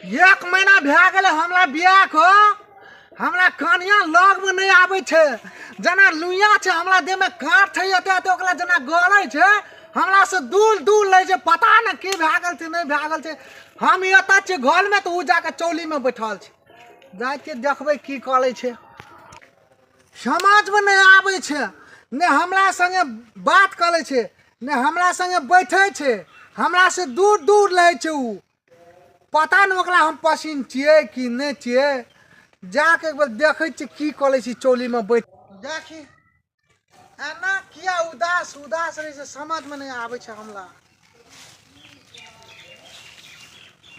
एक महीना भए गेलै हमरा बियाह के, हमरा कनिया लगमे नहि आबै छै। जेना लुइया छै हमरा देहमे काँट छै एते एते, ओकरा जेना गड़ै छै, हमरा से दूर दूर लै छै। पता नहि की भए गेल छै, नहि भए गेल छै। हम एतऽ छियै घरमे तऽ ओ जाके चौलीमे बैठल छै। जाइ छियै देखबै की करै छै। समाजमे नहि आबै छै, नहि हमरा सङ्गे बात करै छै, नहि हमरा सङ्गे बैठै छै, हमरा से दूर दूर रहै छै ओ। पता नहि ओकरा हम पसिन छियै कि नहि छियै। जाके एक बेर देखै छियै की करै छै चौलीमे बैठ। देखी एना किया उदास उदास रहै छै, समझमे नहि आबै छै हमरा।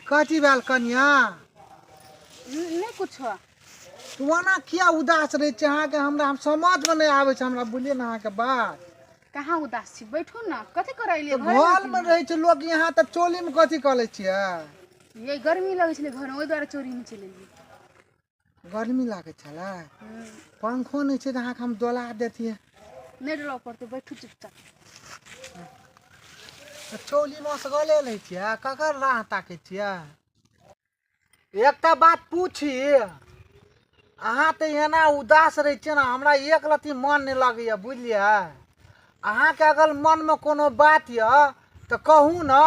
कथी भेल कनिया? नहि कुछो। तू ओना किया उदास रहै छै? अहाँके हमरा हम समझमे नहि आबै छै, हमरा बुझलियै ने अहाँके बात। कहाँ उदास छी? बैठू ने, कथी करै एलियै? तऽ घरमे रहै छै लोक यहाँ, तऽ चोलीमे कथी कऽ लै छियै? ये गर्मी लगै छलै घरमे, ओहि दुआरे चोरीमे चलि एलियै। गर्मी लागै छलै? पंखो नहि छै तऽ अहाँके हम डोला देतियै। नहि डोलऽ पड़तै, बैठू चुपचाप। तऽ चौलीमे असगरे लै छियै? ककर राह ताकै छियै? एकटा बात पूछी, अहाँ तऽ एना उदास रहै छियै ने, हमरा एक रत्ती मन नहि लगैए, बुझलियै? अहाँके अगर मनमे कोनो बात यऽ तऽ कहू ने।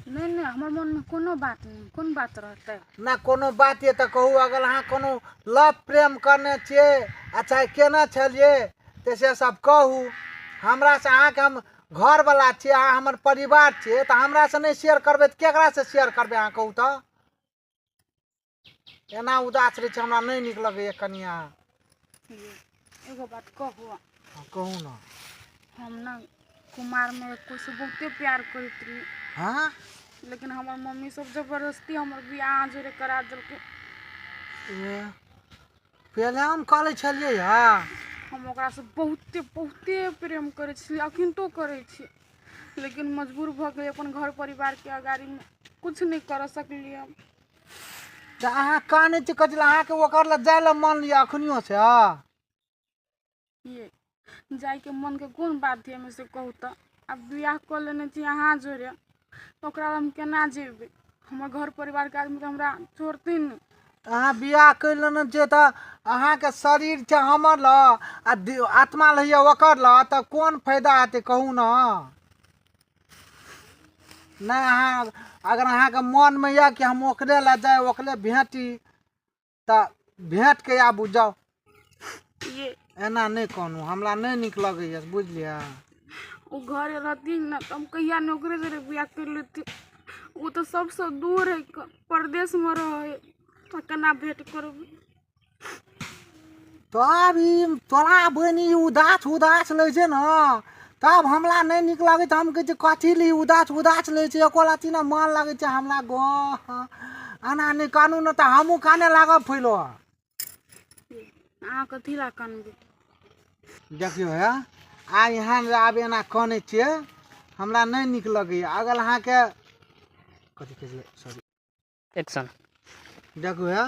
नहि नहि, हमर मनमे कोनो बात नहि। कोन बात रहतै? नहि कोनो बात यऽ तऽ कहू। अगर अहाँ कोनो लव प्रेम करने छियै आ चाहे केने छलियै तऽ से सब कहू हमरासँ। अहाँके हम घरवला छियै, अहाँ हमर परिवार छियै, तऽ हमरासँ नहि शेयर करबै तऽ केकरासँ शेयर करबै अहाँ कहू तऽ? एना उदास रहै छै, हमरा नहि नीक लगैए कनिया। एगो बात कहू? हँ, कहू ने। हम ने कुमारमे कोइसँ बहुते प्यार करैत रही। हँ। लेकिन हमर मम्मी सब जबरदस्ती हमर बियाह जोरे करा देलकै। ए, पहिले हम करै छलियै हँ। हम ओकरासँ बहुते बहुते प्रेम करै छलियै, अखनितो करै छी, लेकिन मजबूर भऽ गेलै अपन घर परिवारके अगाड़ीमे किछु नहि करऽ सकलियै हम। तऽ अहाँ कानै छी कथी लए? अहाँके ओकर लए जाइ लए मन यऽ अखनियो से? ये जाइके मनके कोन बात है से कहू तऽ? आब बियाह कऽ लेने छी अहाँ जोरे, ओकरा लए हम केना जेबै? हमर घर परिवारके आदमी तऽ हमरा छोड़तै नहि। अहाँ बियाह करि लेने छियै तऽ अहाँके शरीर छै हमर लऽ आ आत्मा लैए ओकर लऽ, तऽ कोन फायदा हेतै कहू ने? नहि, अहाँ अगर अहाँके मनमे यऽ कि हम ओकरे लए जाइ, ओकरे भेटी, तऽ भेँटके आबू जाउ। ये एना नहि कहलहुँ, हमरा नहि नीक लगैए, बुझलियै? ओ घरे रहथिन ने तऽ हम कहिया ने ओकरे जोरे बियाह करि लेती। ओ तऽ सबसँ दूर है, परदेशमे रहै है, तऽ केना भेँट करबै? तब ई तोरा बहिन ई उदास उदास लै छै ने, तब हमरा नहि नीक लागै छै। हम कहै छियै कथी लए ई उदास उदास लै छै? एको रत्ती ने मन लागै छै हमरा। गो एना नहि कानू ने तऽ हमहूँ काने लागब फैलो। अहाँ कथी लए कानबै? देखियौ हे, आइ यहाँ आब एना कनै छियै, हमरा नहि नीक लगैए। अगर अहाँके कथी कहै छै, सॉरी, एक्शन। देखू हे,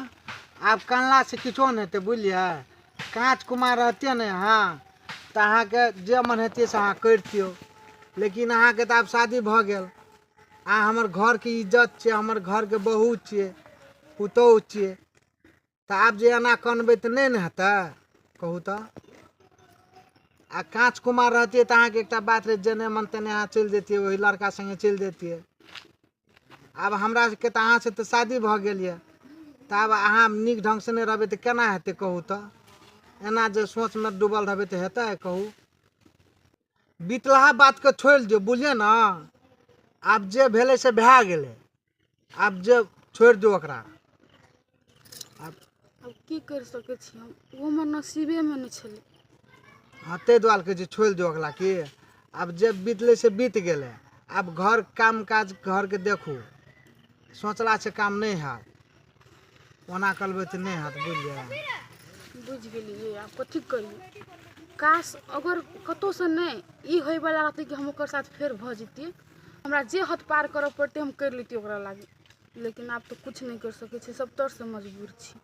आब कानलासँ किछो नहि हेतै, बुझलियै? काँच कुमार रहतियै ने अहाँ तऽ अहाँके जे मन हेतै से अहाँ करितियौ, लेकिन अहाँके तऽ आब शादी भऽ गेल। अहाँ हमर घरके इज्जत छियै, हमर घरके बहू छियै, पुतोहु छियै, तऽ आब जे एना कनबै तऽ नहि ने हेतै, कहू तऽ? आ काँच कुमार रहतियै तऽ अहाँके एकटा बात रहै, जेने मन तेने अहाँ चलि जैतियै, ओहि लड़का सङ्गे चलि जैतियै। आब हमरा सबके तऽ अहाँसँ तऽ शादी भऽ गेल यऽ, तऽ आब अहाँ नीक ढङ्गसँ नहि रहबै तऽ केना हेतै कहू तऽ? एना जे सोचमे डूबल रहबै तऽ हेतै कहू? बितलाहा बातके छोड़ि दियौ, बुझलियै ने? आब जे भेलै से भए गेलै, आब जे छोड़ि दियौ ओकरा आब। आब की करि सकै छी हम? ओ हमर नसीबेमे नहि छलै। हँ, ताहि दुआरे कहै छी छोड़ि दियौ अगला की। आब जे बीतलै से बीत गेलै। आब घर काम काज घरके देखू, सोचलासँ काम नहि हैत। ओना करबै तऽ नहि हैत, बुझलियै? बुझि गेलियै, आब कथी करियै? काश अगर कतहुसँ नहि ई होइवला रहतै कि हम ओकर साथ फेर भऽ जैतियै, हमरा जे हद पार करऽ पड़तै हम करि लैतियै ओकरा लागी, लेकिन आब तऽ किछु नहि करि सकै छी, सब तरसँ मजबूर छी।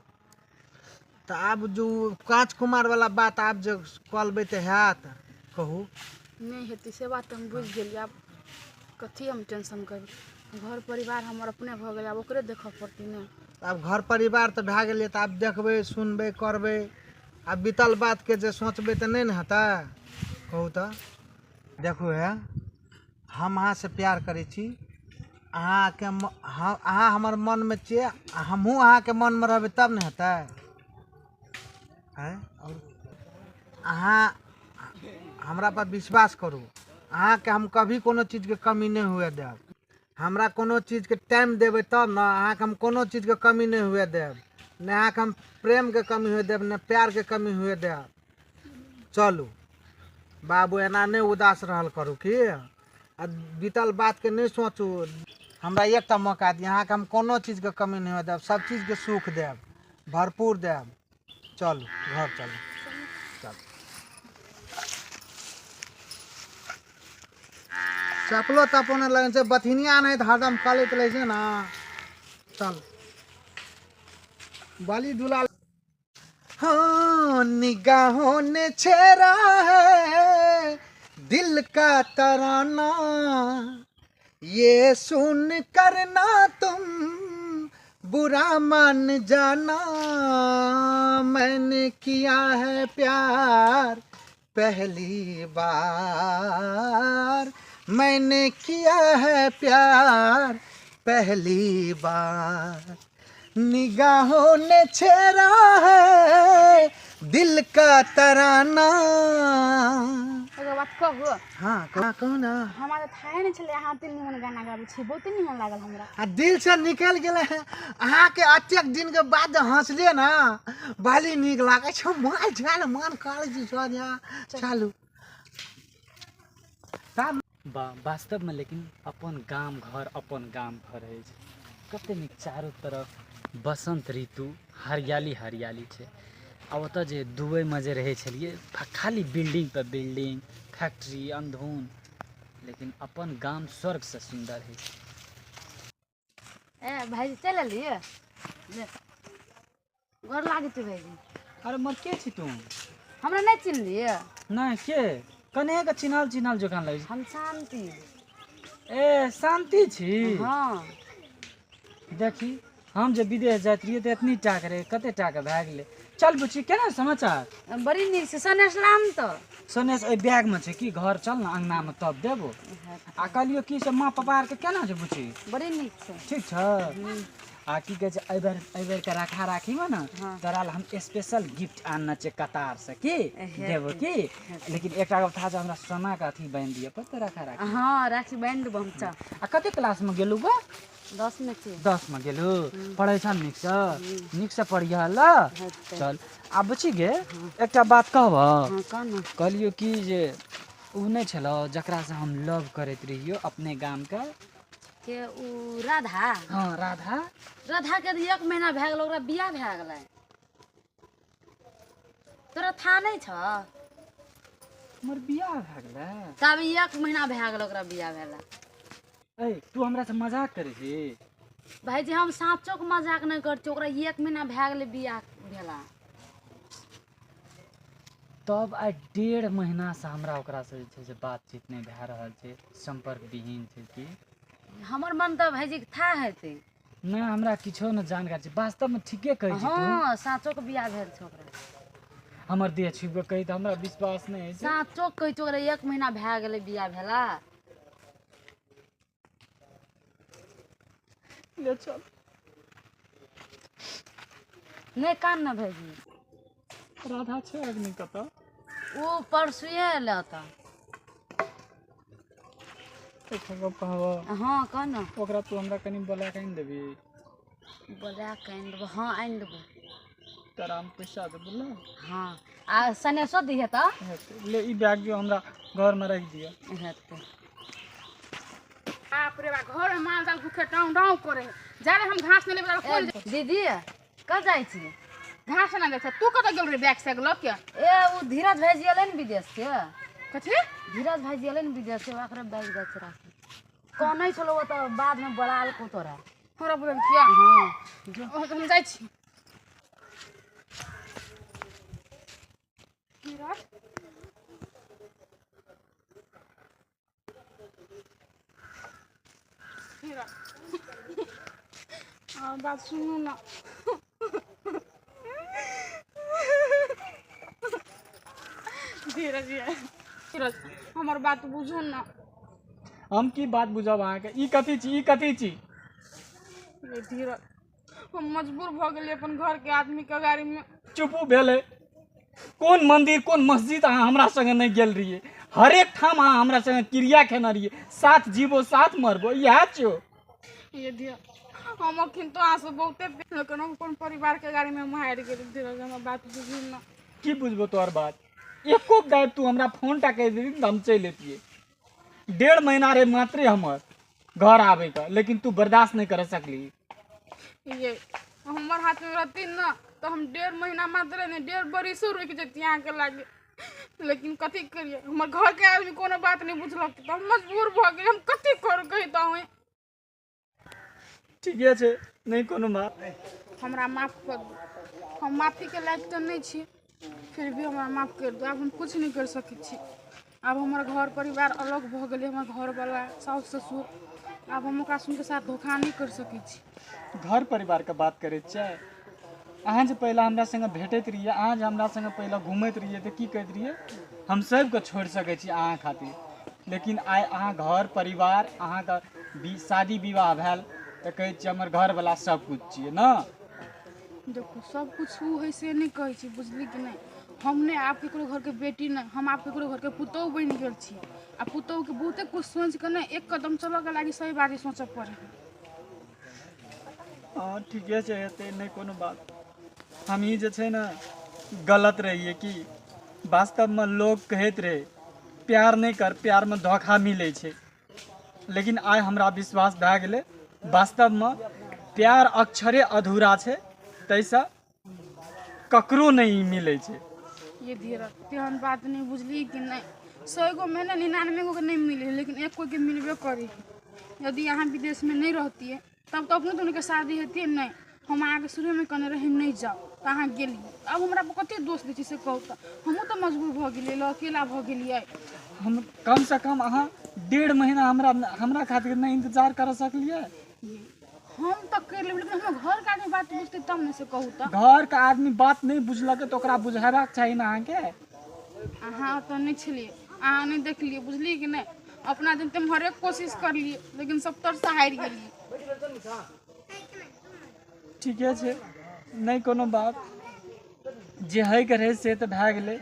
तऽ आब जो काँच कुमारवला बात आब जे कऽ लेबै तऽ हैत कहू? नहि हेतै से बात तऽ हम बुझि गेलियै। आब कथी हम टेंशन करी? घर परिवार हमर अपने भऽ गेलै, आब ओकरे देखऽ पड़तै ने। आब घर परिवार तऽ भए गेलै, तऽ आब देखबै सुनबै करबै। आब बीतल बातके जे सोचबै तऽ नहि ने हेतै। कहू तऽ देखू हे, हम अहाँसँ प्यार करै छी, अहाँके अहाँ हमर मनमे छियै, हमहूँ अहाँके मनमे रहबै तब ने हेतै। आँय, आओर अहाँ हमरा पर विश्वास करू, अहाँके हम कभी कोनो चीजके कमी नहि हुए देब। हमरा कोनो चीजके टाइम देबै तब ने, अहाँके हम कोनो चीजके कमी नहि हुए देब। नहि अहाँके हम प्रेमके कमी हुए देब, नहि प्यारके कमी हुए देब। चलू बाबू, एना नहि उदास रहल करू की, आ बीतल बातके नहि सोचू। हमरा एकटा मौका दिअ, अहाँके हम कोनो चीजके कमी नहि हुए देब, सब चीजके सुख देब, भरपूर देब। चलू घर चलू, चलू। चपलो तपलो नहि लगै छै, बथिनिया नहि तऽ हरदम कलैत रहै छै ने। चल बली दुलाल। हाँ, निगाहों ने छेड़ा है दिल का तराना, ये सुन करना तुम बुरा मान जाना, मैंने किया है प्यार पहली बार, मैंने किया है प्यार पहली बार, निगाहों ने छेड़ा है दिल का तराना। एगो बात कहू? हाँ कहू ना। हमरा तऽ थाहे नहि छलै अहाँ एते निमन गाना गाबै छी, बहुते निमन लागल हमरा। आ दिल से निकलि गेलै। अहाँके अतेक दिनके बाद जे हँसलियै ने, बड़ी नीक लागै छै। माल झाल मन करै छै सोझा। चलू। वास्तवमे लेकिन अपन गाम घर अपन गाम घर अछि। कते नीक चारू तरफ बसन्त ऋतु, हरियाली हरियाली छै। आ ओतऽ जे दुबईमे जे रहै छलियै, खाली बिल्डिंग पर बिल्डिंग, फैक्ट्री, अंधून। लेकिन अपन गाम स्वर्गसँ सुन्दर होइ छै। ए भाइजी चलि एलियै? गोर लागै छी भाइजी। अरे मर के छी तू? हमरा नहि चिन्हलियै? नहि, के कने के चिन्हल चिन्हल जकाँ लगै छै। हम शान्ति। ए शान्ति छी? हाँ। देखी हम जे विदेश जाइत रहियै तऽ एतनी टाके रहै, कते टाके भए गेलै। चल बुच्ची, केना समाचार? बड़ी नीक छै। सनेश लाम तऽ? सनेश एहि बैगमे छै कि घर चल ने अङ्गनामे तब देबो। आ कहलियौ की से माँ पापा आरके केना छै बुच्ची? बड़ी नीक छै। ठीक छै। आ की कहै छै, एहिबेरके राखा राखीमे ने तोरा लए हम स्पेशल गिफ्ट आनने छियै कतार से, की देबो की? लेकिन एकटा गप था, हमरा सोनाके अथी बान्हि दिअ पड़तै राखा राखी। हाँ राखी बान्हि देबो हम। चल। आ कते क्लासमे गेलू गो? 10 में छी। 10 में गेलू? पढ़ै छ नीकसँ? नीकसँ पढ़िह ल। चल आ बुच्ची गे, एकटा बात कहबह? कहलियौ कि जे ओ नहि छलौ जकरासँ हम लव करैत रहियौ अपने गामके? के उ राधा? हाँ राधा। राधा के 1 महीना भए गेल, ओकरा बियाह भए गेलै। तोरा था नहि छ? हमर बियाह भए गेलै? तब 1 महीना भए गेल ओकरा बियाह भेला। ए तू हमरा से मजाक करै छी? भाईजी हम साँचोके मजाक नहि करै छी, ओकरा 1 महीना भए गेलै बियाह भेला। तब आइ 1.5 महीनासँ हमरा ओकरासँ जे छै से बातचीत नहि भए रहल छै, सम्पर्क विहीन छै। की हमर मन तऽ भाईजी था हेतै? नहि, हमरा किछो नहि जानकारी छै। वास्तवमे ठीके कहै छी तू? हाँ साँचोके बियाह भेल छै ओकरा। हमर देह छुबि कऽ कही तऽ हमरा विश्वास नहि होइ छै। साँचोके कहै छै, ओकरा 1 महीना भए गेलै बियाह भेला। ले चल। नहि कान ने भाईजी। राधा छै अग्नि कतऽ? ओ परसुए एलै ओतऽ। एकटा गप कहबऽ? हाँ कह न। ओकरा तू हमरा कनि बोला कऽ आनि देबही? बोला कऽ आनि देबो? हाँ आनि देबो। तोरा हम पैसा देबो ल। हाँ आ सनेसो दिहे तऽ? ले ई बैग जो हमरा घरमे राखि दिअ। हेतै। बाप रे बा, घर में माल जाल भूखे डाँव डाँव करे है। जा रे हम घास नहीं लेबे खोल। दीदी कत जाइ छी? घास ना जाइ छै। तू कतऽ गेल रे बैग सैग लऽ के? ए ओ धीरज भाईजी एलै ने विदेश के। कथी? धीरज भाईजी एलै ने विदेश के, ओकरा बैग जाइ छै राखी। कहने छलौ तऽ बादमे बोलालको तोरा। हमरा बोलल किया? हाँ हम जाइ छी। धीरज धीरज अहाँ बात सुनू ना। धीरज ये धीरज हमर बात बुझू ना। हम की बात बुझब अहाँके? ई कथी छी, ई कथी छी? ये धीरज हम मजबूर भऽ गेलियै अपन घरके आदमीके अगाड़ीमे। चुपू भेलै। कोन मंदिर कोन मस्जिद अहाँ हमरा संगे नहि गेल रहियै? हरेक ठाम अहाँ हमरा संगे क्रिया खेने रहियै, साथ जीबो साथ मरबो, इएह छियौ। ये धीरज हम अखन तो अहाँसँ बहुते प्यार, लेकिन हम अपन परिवारके गाड़ीमे हम हारि गेली। धीरज हमर बात बुझू ना। की बुझबो तोहर बात? एको गायब तू हमरा फोन टा कहि देबही तऽ हम चलि अतियै। 1.5 महीना रहे मात्रे हमर घर आबैके, लेकिन तू बर्दाश्त नहि कर सकली। ये हमर हाथमे रहती ना तऽ हम 1.5 महीना मात्र नहि 1.5 बरिसो रुकि जैती अहाँके लागे, लेकिन कथी करियै हमर घरके आदमी कोनो बात नहि बुझलक तऽ हम मजबूर भऽ गेली। हम कथी करू कही तऽ? ठीके छै, नहि कोनो बात। हमरा माफ कर दू, हम माफीके लायक तऽ नहि छी, फिर भी हमरा माफ कर दू। आब हम किछु नहि करि सकै छी। आब हमर घर परिवार अलग भऽ गेलै, हमर घरवला साउस ससुर, आब हम ओकरा सुनके साथ धोखा नहि करि सकै छी। घर परिवारके बात करै छियै? अहाँ जे पहिले हमरा संगे भेटैत रहियै, अहाँ जे हमरा संगे पहिले घूमैत रहियै तऽ की कहैत रहियै? हम सबके छोड़ि सकै छी अहाँ खातिर, लेकिन आइ अहाँ घर परिवार अहाँके शादी विवाह भेल तऽ कहै छियै हमर घरवला सब कुछ छियै ने। देखू सब कुछ ओ होइ से नहि कहै छी, बुझली कि नहि? हम नहि आब ककरो घरके बेटी नहि, हम आब ककरो घरके पुतोहु बनि गेल छी। आ पुतोहुके बहुते कुछ सोचिके नहि एक कदम चलऽके लागि सही बात सोचऽ पड़ै। हँ ठीके छै, हेतै नहि कोनो बात। हमही जे छै ने गलत रहियै कि वास्तवमे लोग कहैत रहै प्यार नहि कर, प्यारमे धोखा मिलै छै, लेकिन आइ हमरा विश्वास भए गेलै वास्तवमे प्यार अक्षरे अधूरा छै, ताहिसँ ककरो नहि मिलै छै। ये धीरज तेहन बात नहि, बुझली कि नहि? 100 गो में ने 99 गो के नहि मिले, लेकिन एक कोई के मिलबे करी। यदि अहाँ विदेशमे नहि रहतियै तब तऽ अपनो दुनूके शादी हेतियै नहि। हम अहाँके शुरूमे कहने रही हम नहि जाउ तऽ अहाँ गेलियै। आब हमरा पर कतेक दोष दै छी से कहू तऽ? हमहूँ तऽ मजबूर भऽ गेलियै, अकेला भऽ गेलियै। हम कमसँ कम अहाँ 1.5 महीना हमरा हमरा खातिर नहि इन्तजार कर सकलियै? हम तऽ करि लेबै, लेकिन हमर घरके आदमी बात बुझतै तब ने, से कहू तऽ? घरके आदमी बात नहि बुझलकै तऽ ओकरा बुझेबाक चाही ने अहाँके। अहाँ ओतऽ नहि छलियै, अहाँ नहि देखलियै, बुझलियै कि नहि? अपना जनते हम हरेक कोशिश करलियै, लेकिन सब तरसँ हारि गेलियै। ठीके छै, नहि कोनो बात। जे होइके रहै से तऽ भए गेलै।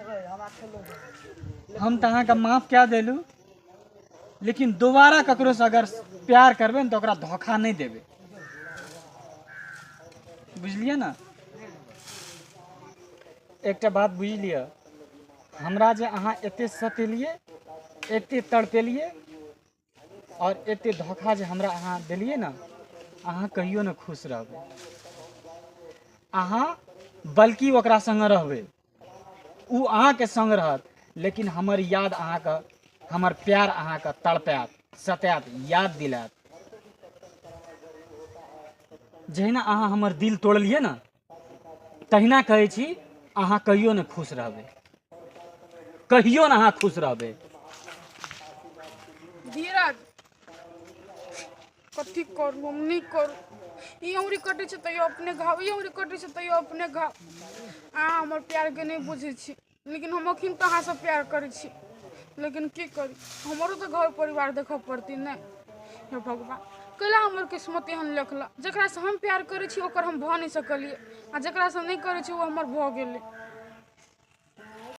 हम तऽ अहाँके माफ कए देलहुँ, लेकिन दोबारा ककरोसँ अगर प्यार करबै ने तऽ ओकरा धोखा नहि देबै, बुझलियै ने? एकटा बात बुझि लिअ, हमरा जे अहाँ एते सतेलियै, एते तड़पेलियै और एते धोखा जे हमरा अहाँ देलियै ने, अहाँ कहियो ने खुश रहबै। अहाँ बल्कि ओकरा संगे रहबै, ओ अहाँके संग रहत, लेकिन हमर याद अहाँके, हमर प्यार अहाँके तड़पायत, सतायत, याद दिलायत। जहिना अहाँ हमर दिल तोड़लियै ने, तहिना कहै छी अहाँ कहियो ने खुश रहबै, कहियो ने अहाँ खुश रहबै। धीरज कथी करू हम नहि करू। ई औरी कटै छै तैयो अपने घाव, ई औरी कटै छै तैयो अपने घाव। अहाँ हमर प्यारके नहि बुझै छी, लेकिन हम अखन तऽ अहाँसँ प्यार करै छी, लेकिन की करी हमरो तऽ घर परिवार देखऽ पड़तै नहि। हे भगवान, कैला हमर किस्मत एहन लिखलक? जकरासँ हम प्यार करै छी ओकर हम भऽ नहि सकलियै, आ जकरासँ नहि करै छी ओ हमर भऽ गेलै।